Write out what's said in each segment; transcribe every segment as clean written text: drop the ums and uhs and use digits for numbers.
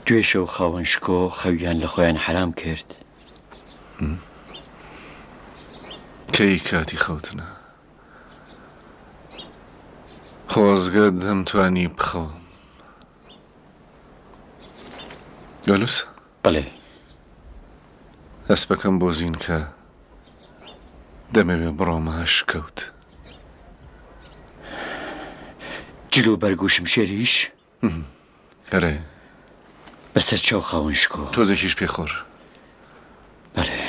دوێ شەو خاوەن شکۆ خەویان لە خۆیان حەرام کرد. کەی کاتی خەوتنە؟ خۆزگە دەمتوانی بخەوم. گالوس؟ بەڵێ. ئەسپەکەم بۆ زینکە دەمەوێ بڕۆمە ئەشکەوت. جل و بەرگ و شمشێریش؟ ئەرێ. بەسەر چاو خاوەن شکۆ. تۆزێکیش پێخۆر. بەڵێ.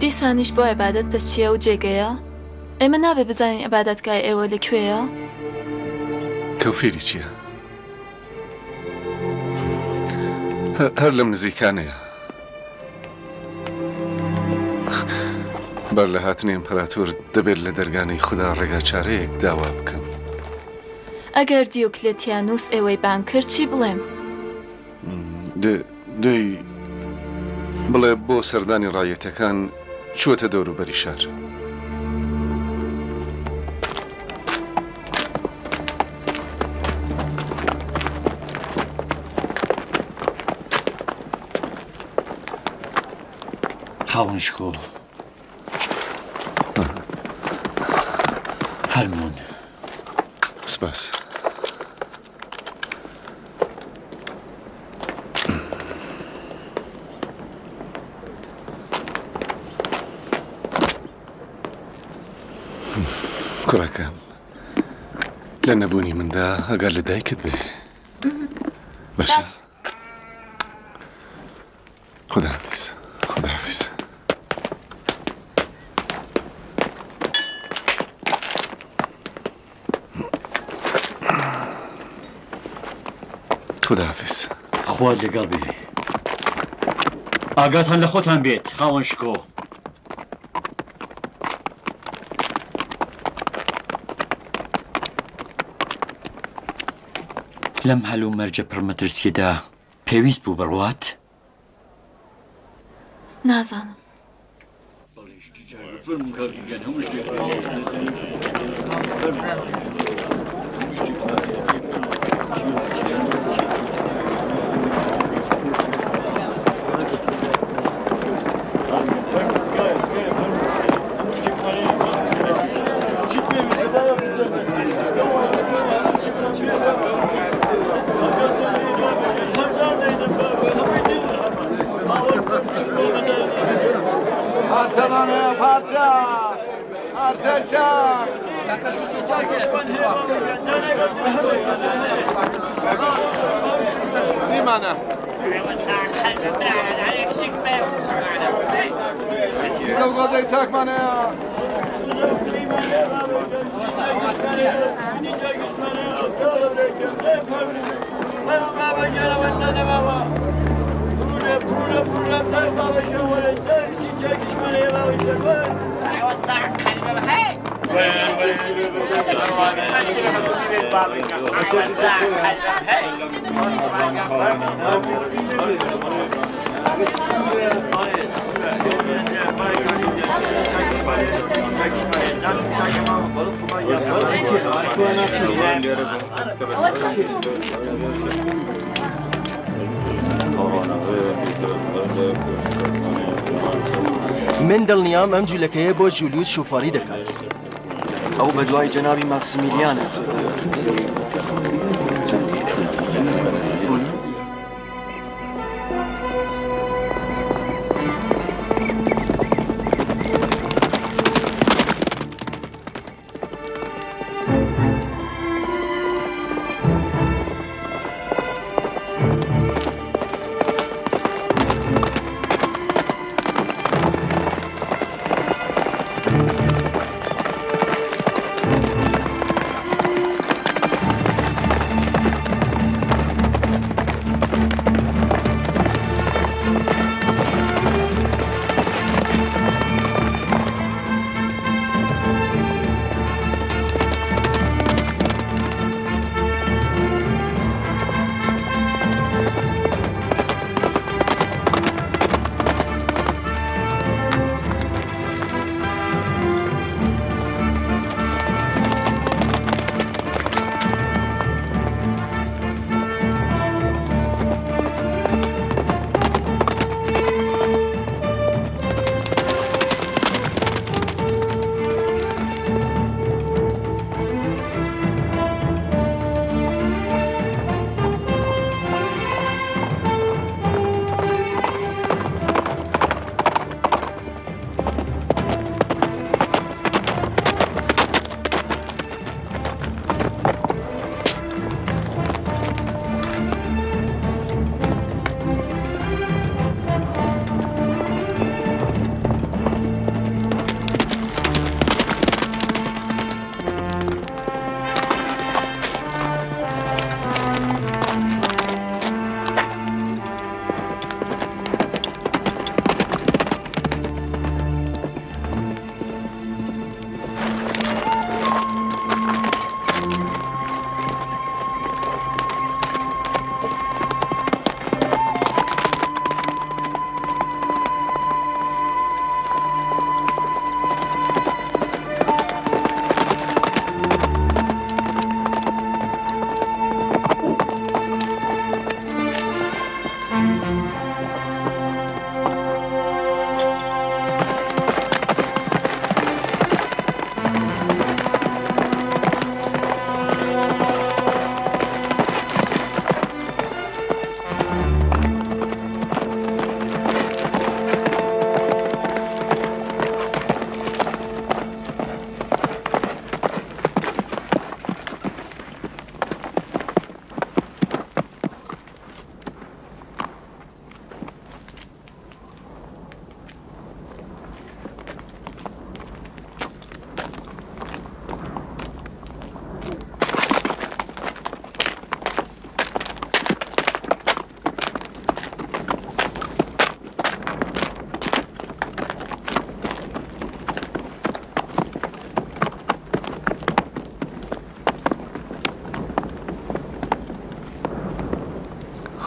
دیسانیش بۆ عیبادەت دەچیە ئەو جێگەیە؟ ئێمە نابێ بزانین عیبادەتگای ئێوە لە کوێیە؟ تەوفیری چییە؟ هەر لەم نزیکانەیە. بەر لە هاتنی ئیمپراتۆر دەبێت لە دەرگانەی خودا ڕێگاچارەیەک داوا بکەم. ئەگەر دیۆکلێتیانوس ئێوەی بانگ کرد چی بڵێم؟ دەی بڵێ بۆ سەردانی ڕایەتەکان چووەتە دەوروبەری شار. خاوەن شکۆ فەرموون. سپاس. کوڕەکەم لە نەبوونی مندا ئەگەر لە دایکت بێ باشە خداحافظ خداحافظ خداحافظ خوات لەگەڵ بێ ئاگاتان لە خۆتان بێت خاوەن شکۆ. لەم هەلومەرجە پڕمەترسیەدا پێویست بوو بڕوات؟ نازانم. من دڵنیام ئەم جولەکەیە بۆ جولیوس شوفاری دەکات. ئەو بەدوای جەنابی ماکسیمیلیانە.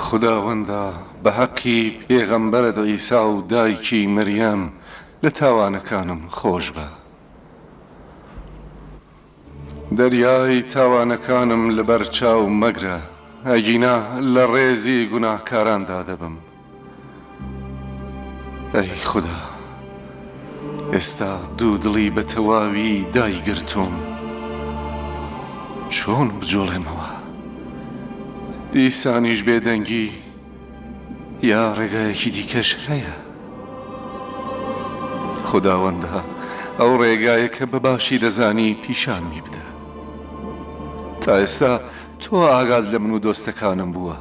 خوداوەندا بە هەقی پێغەمبەرت عیسا و دایکی مریەم لە تاوانەکانم خۆشبە. دەریای تاوانەکانم لەبەر چاو مەگرە، ئەگینا لە ڕێزی گوناهکاراندا دەبم. ئەی خودا، ئێستا دوودڵی بە تەواوی دایگرتووم. چۆن بجوڵێمەوە؟ دیسانیش بێدەنگی یا ڕێگایەکی دیکەش هەیە؟ خوداوەندا ئەو ڕێگایە کە بە باشی دەزانی پیشانمی بدە. تا ئێستا تۆ ئاگات لە من و دۆستەکانم بووە.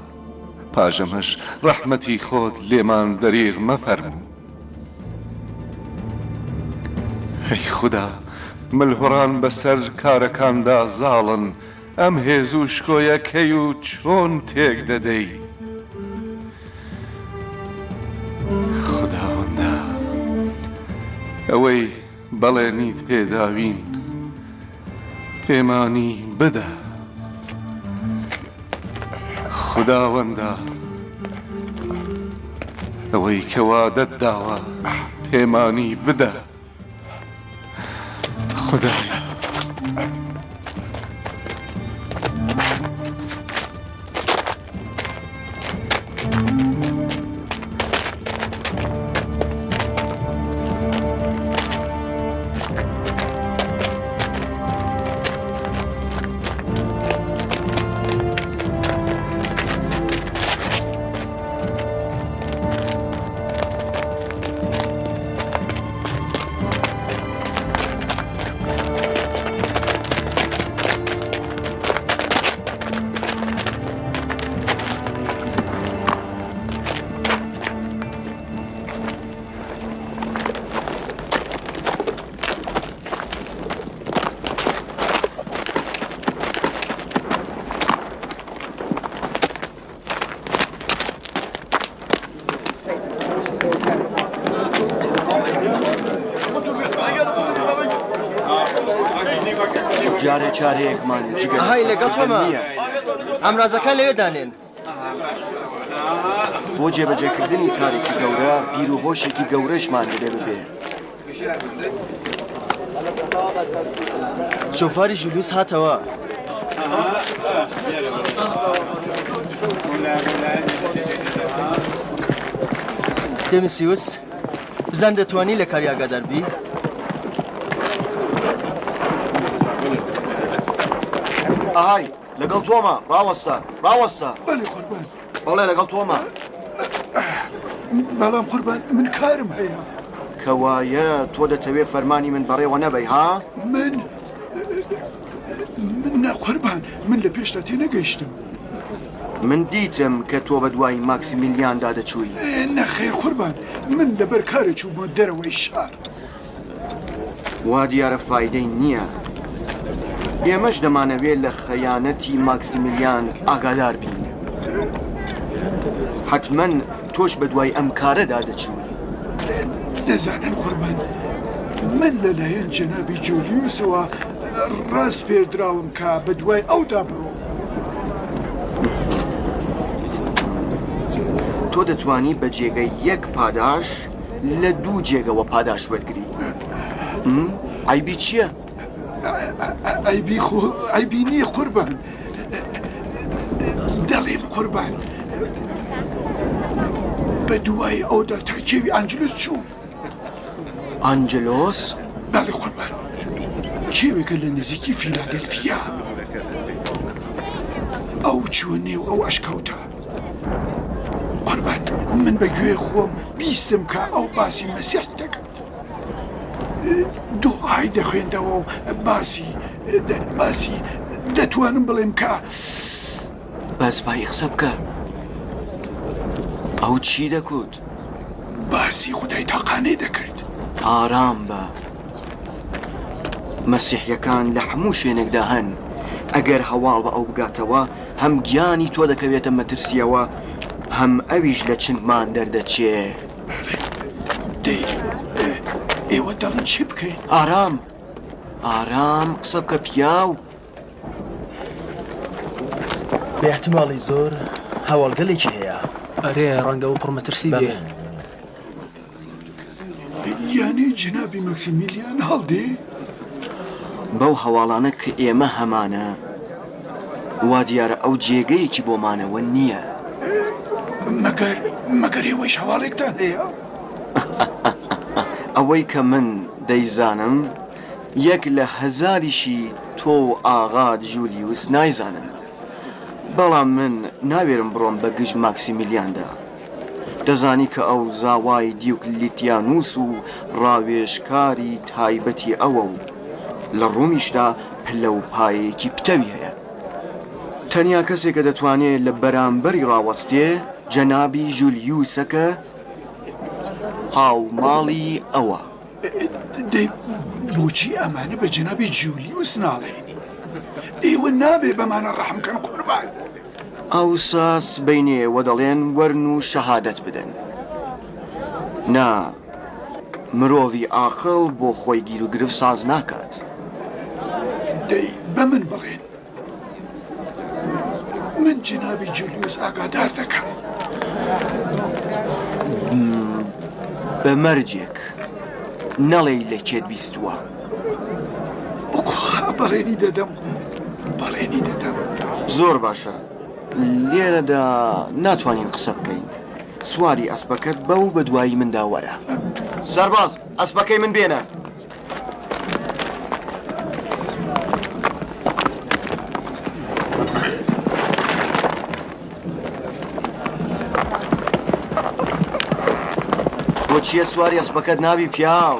پاش ئەمەش ڕەحمەتی خۆت لێمان دەریغ مەفەرموو. ئەی خودا، ملهوڕان بەسەر کارەکاندا زاڵن، ئەم هێز و شکۆیە کەی و چۆن تێک دەدەی؟ خوداوەندا، ئەوەی بەڵێنیت پێ داوین، پێمانی بدە. خوداوەندا، ئەوەی کە وادەت داوە، پێمانی بدە. خودایا. جارێ چارەیەکمان جگە لە ئەهای لەگەڵ سەرکردن تۆمە نییە. ئامرازەکان لەوێ دانێن. بۆ جێبەجێکردنی کارێکی گەورە بیر و هۆشێکی گەورەشمان دەبێ ببێ. شۆفاری ژولیوس هاتەوە. دێمیسیوس، بزان دەتوانی لە کاری ئاگادار بی؟ ئاهای، لەگەڵ تۆمە، ڕاوەستە، ڕاوەستە. بەڵێ قوربان. بەڵێ لەگەڵ تۆمە. بەڵام قوربان من کارم هەیە. کەوایە تۆ دەتەوێ فەرمانی من بەڕێوە نەبەی ها؟ من نا قوربان من لە پێشتا تێنەگەیشتم. من دیتم کە تۆ بە دوای ماکسیمیلیاندا دەچووی. نەخێر قوربان من لەبەر کارێ چوومە دەرەوەی شار. وا دیارە فایدەی نییە. ئێمەش دەمانەوێ لە خەیانەتی ماکسیمیلیان ئاگادار بین. حەتمەن تۆش بە دوای ئەم کارەدا دەچووی. دەزانن قوربان، من لەلایەن جەنابی جولیوسەوە ڕاسپێردراوم کە بە دوای ئەودا بڕۆم. تۆ دەتوانی بە جێگەی یەک پاداش لە دوو جێگەوە پاداش وەرگری. عەیبی چییە؟ عەیبی خۆ عەیبی نییە قوربان. دەڵێم قوربان بە دوای ئەودا تا کێوی ئەنجلوس چووم. ئەنجلۆس؟ بەڵێ قوربان، کێوێکە لە نزیکی فیلادلفیا. ئەو چووە نێو ئەو ئەشکەوتە. قوربان من بە گوێ خۆم بیستم کە ئەو باسی مەسیحی دەکرد. دوعای دەخوێندەوە و باسی باسی دەتوانم بڵێم کە. بەس بایی قسە بکە. ئەو چی دەکوت؟ باسی خودای تاقانەی دەکرد. ئارام بە. مەسیحیەکان لە هەموو شوێنێکدا هەن. ئەگەر هەواڵ بە ئەو بگاتەوە هەم گیانی تۆ دەکەوێتە مەترسیەوە هەم ئەویش لە چنگمان دەردەچێ. دەی ئێوە دەڵێن چی بکەین؟ ئارام ئارام قسە بکە پیاو. بە ئیحتیماڵی زۆر هەواڵگەلێکی هەیە. ئەرێ ڕەنگە ئەو پڕ مەترسی بێ. یانی جەنابی ماکسیمیلیان هەڵدێ؟ بەو هەواڵانە کە ئێمە هەمانە، وا دیارە ئەو جێگەیەکی بۆ مانەوە نییە. مەگەر مەگەر ئێوەیش هەواڵێکتان هەیە؟ ئەوەی کە من دەیزانم یەک لە هەزاریشی تۆ و ئاغات ژولیوس نایزانن. بەڵام من ناوێرم بڕۆم بە گژ ماکسیمیلیاندا. دەزانی کە ئەو زاوای دیوکلیتیانوس و ڕاوێژکاری تایبەتی ئەوە و لە ڕۆمیشدا پلە و پایەیەکی پتەوی هەیە. تەنیا کەسێک کە دەتوانێ لە بەرامبەری ڕاوەستێ جەنابی ژولیوسە کە هاوماڵی ئەوە. دەی بۆچی ئەمانە بە جەنابی جولیوس ناڵێن؟ ئێوە نابێ بەمانە ڕەحم کەن قوربان. ئەوسا سبەینێ ئێوە دەڵێن وەرن و شەهادەت بدەن. نا، مرۆڤی ئاقڵ بۆ خۆی گیروگرفت ساز ناکات. دەی بە من بڵێن. من جەنابی جولیوس ئاگادار دەکەم. بە مەرجێک نەڵێی لە کێت بیستووە. بەڵێنی دەدەم، بەڵێنی دەدەم. زۆر باشە، لێرەدا ناتوانین قسە بکەین. سواری ئەسپەکەت بە و بە دوایی مندا وەرە. سەرباز، ئەسپەکەی من بێنە. بۆ چییە سواری ئەسپەکەت نابی پیاو؟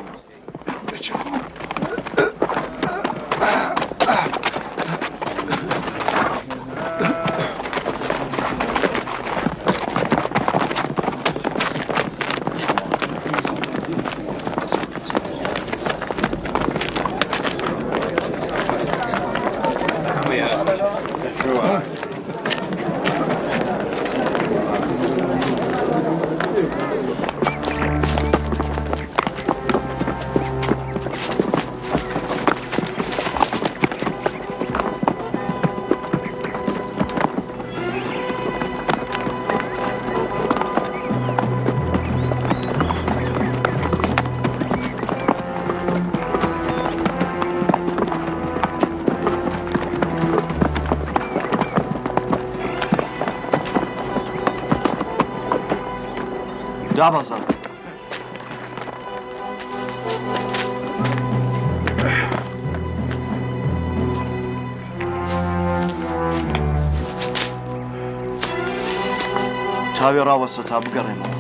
دابەزە. تاوێ ڕاوەستە تا بگەڕێمەوە.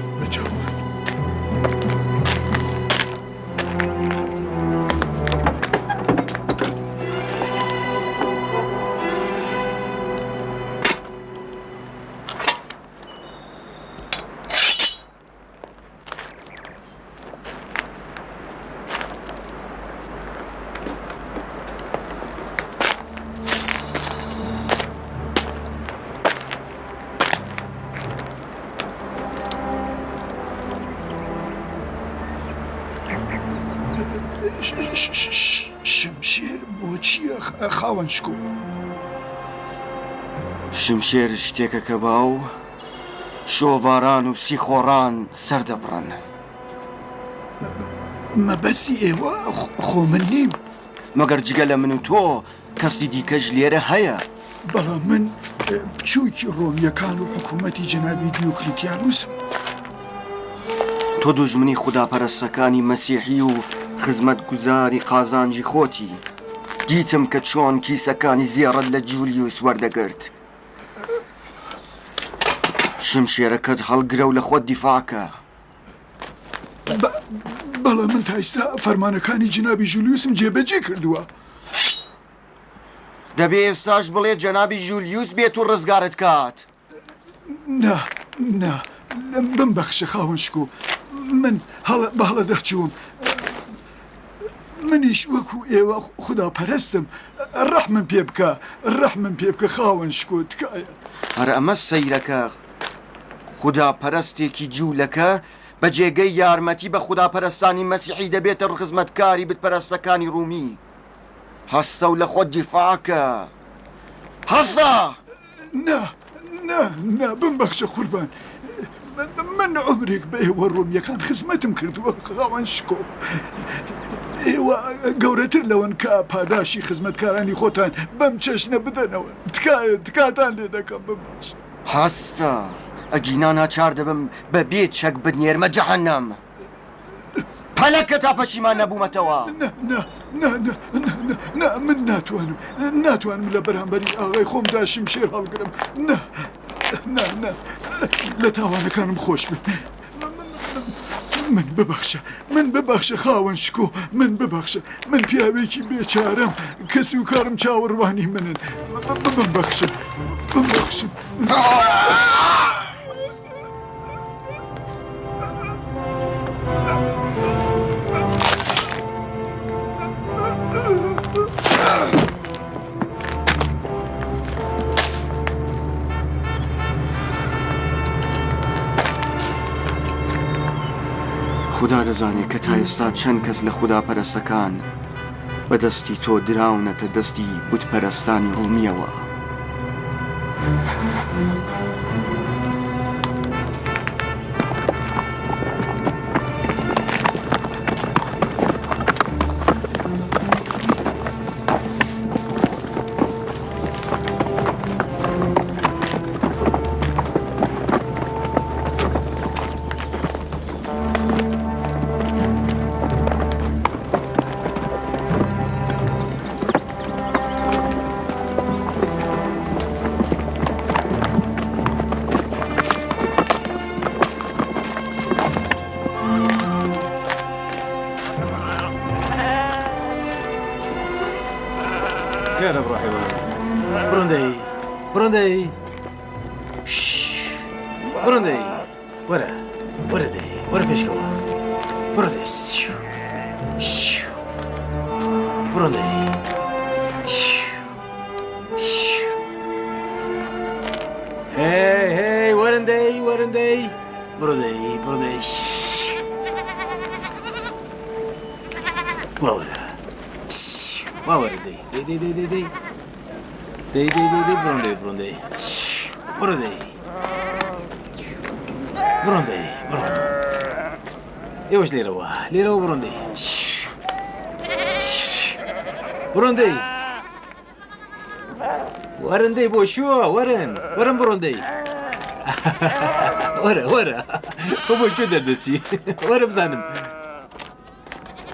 شمشێر بۆ چییە خاوەن شکۆ؟ شمشێر شتێکە کە باو شۆڤاران و سیخۆڕان سەردەبڕن. مەبەستی ئێوە خۆ من نیم. مەگەر جگە لە من و تۆ کەسی دیکەش لێرە هەیە؟ بەڵام من بچووکی ڕۆمییەکان و حکوومەتی جەنابی دیۆکلیتیانوسم. تۆ دوژمنی خوداپەرستەکانی مەسیحی و خزمەتگوزاری قازانجی خۆتی. دیتم کە چۆن کیسەکانی زێڕت لە جولیوس وەردەگرت. شمشێرەکەت هەڵگرە و لە خۆت دیفاع کە. بەڵام من تا ئیستا فەرمانەکانی جەنابی ژولیوسم جێبەجێ کردووە. دەبێ ئێستاش بڵێ جەنابی ژولیوس بێت و ڕزگارت کات. نا، نا، بمبەخشە خاوەن شکۆ، من هەڵە بە هەڵەدا چووم. منیش وەکو ئێوە خوداپەرستم، ڕەحمم پێ بکە، ڕەحمم پێ بکە خاوەن شکۆ، تکایە. هەر ئەمە سەیرە کە خوداپەرستێکی جوولەکە بە جێگەی یارمەتی بە خوداپەرستانی مەسیحی دەبێتە ڕخزمەتکاری بتپەرستەکانی ڕوومی. هەستە و لە خۆت دیفاع کە. هەستە! نا، نا، نا، بمبەخشە قوربان. من عومرێک بە ئێوە ڕۆمییەکان خزمەتم کردووە خاوەن شکۆ. ئێوە گەورەتر لەوەن کە پاداشی خزمەتکارانی خۆتان بەم چەشنە بدەنەوە. تکایە، تکاتان لێ دەکەم بمبەخشن. هەستە، ئەگینا ناچار دەبم بە بێ چەک بتنێرمە جەهەنەم. پەلە کە تا پەشیمان نەبوومەتەوە. نا، نا، نا، نا، نا، نا، نا، من ناتوانم، ناتوانم لە بەرامبەری ئاغای خۆمدا شمشێر هەڵگرم. نا، نا، نا، لە تاوانەکانم خۆش بن. من ببەخشە، من ببەخشە خاوەن شکۆ، من ببەخشە. من پیاوێکی بێچارەم، کەس و کارم چاوەڕوانی منن. بمبەخشن، بمبەخشن. خودا دەزانێ کە تا ئێستا چەند کەس لە خوداپەرستەکان بە دەستی تۆ دراونەتە دەستی بتپەرستانی ڕومییەوە. لێرە بڕۆ حەیوان. بڕۆن دەی بڕۆن دەی بڕۆن دەی وەرە وەرە دەی وەرە پێشکەوە بڕۆ دەی سیو سیو بڕۆ دەی سیو سیو هەی هەی وەرن دەی وەرن دەی بڕۆ دەی بڕۆ دەی وا وەرە وا وەرە دەی دەی دەی دەی دەی دەی دەی دەی دەی دەی بڕۆن دەی بڕۆن دەی بڕۆ دەی بڕۆن دەی بڕۆن ئێوەش لێرەوە لێرەوە بڕۆن دەی بڕۆن دەی وەرن دەی بۆ شووە وەرن وەرن بڕۆن دەی وەرە وەرە تۆ بۆ کوێ دەردەچی وەرە بزانم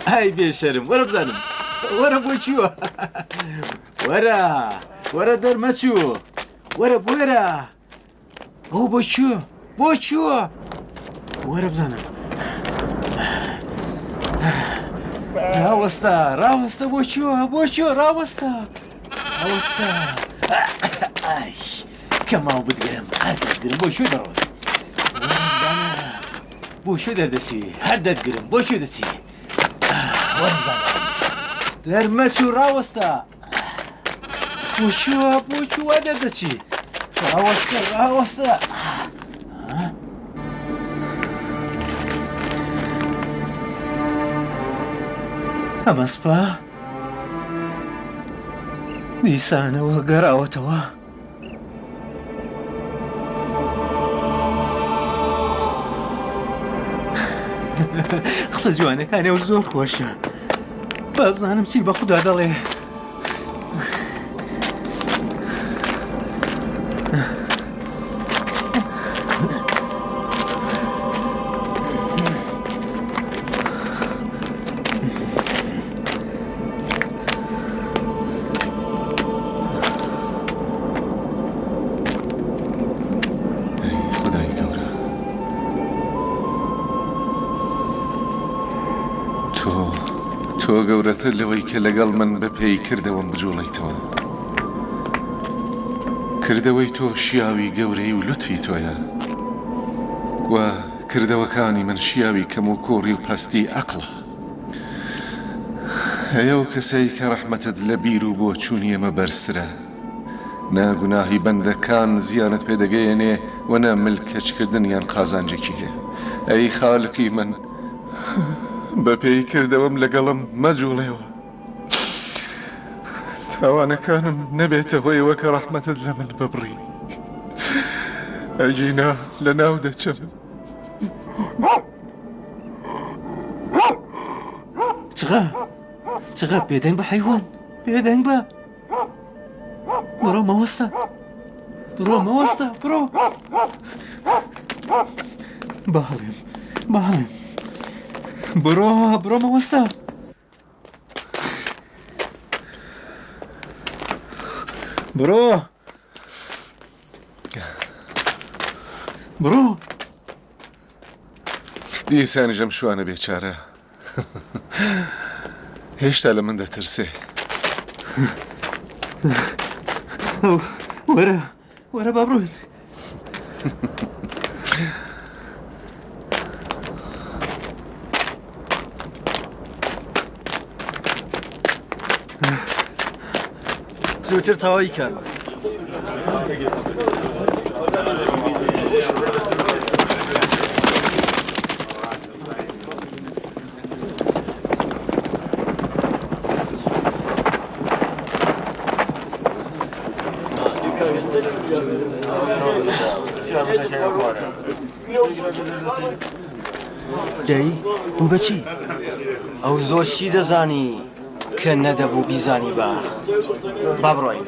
ئای بێشەرم وەرە بزانم وەرە بۆ چووە وەرە وەرە دەرمەچوو وەرە بوێرە ئەو بۆ کوێ بۆ کوێ وەرە بزانم ڕاوەستە ڕاوەستە بۆ کوێ بۆ کوێ ڕاوەستە ڕاوەستە ئای کە ماو بتگرم هەر دەتگرم بۆ کوێ دەڕۆی بۆ کوێ دەردەچی هەر دەتگرم بۆ کوێ دەچی وەرە بزانم دەرمەچوو ڕاوەستە بۆ کوێ بۆ کوێ وا دەردەچی ڕاوەستە ڕاوەستە ئەمە سپا دیسانەوە گەڕاوەتەوە قسە جوانەکانی ئەو زۆر خۆشە با بزانم چی بە خودا دەڵێ. ئەی خودای گەورە تۆ تۆ گەورەتر لەوەی کە لەگەڵ من بە پێی کردەوەم بجوڵێیتەوە کردەوەی تۆ شیاوی گەورەی و لوتفی تۆیە و کردەوەکانی من شیاوی کەم و کووڕی و پەستی ئەقڵە ئەی ئەو کەسەی کە ڕەحمەتت لە بیر و بۆچوونی ئێمە بەرزترە، نە گوناهی بەندەکان زیانت پێ دەگەیەنێ و نە ملکەچکردنیان قازانجێکی هەیە. ئەی خالقی من، بەپێی کردەوەم لەگەڵم مەجوڵێوە، تاوانەکانم نەبێتە هۆیەوە کە ڕەحمەتت لە من ببڕی، ئەگینا لەناو دەچم. چغە چغە بێدەنگ بە حەیوان بێدەنگ بە بڕۆ مەوەستە بڕۆ مەوەستە بڕۆ با هەڵێم با هەڵێم بڕۆ بڕۆ مەوەستە بڕۆ بڕۆ دیسانیش ئەم شوانە بێچارە هێشتا لە من دەترسێ. وەرە وەرە با بڕۆین. زووتر تەواوی کەن. دەی بوو بە چی؟ ئەو زۆر شتی دەزانی کە نەدەبوو بیزانیبا. با بڕۆین.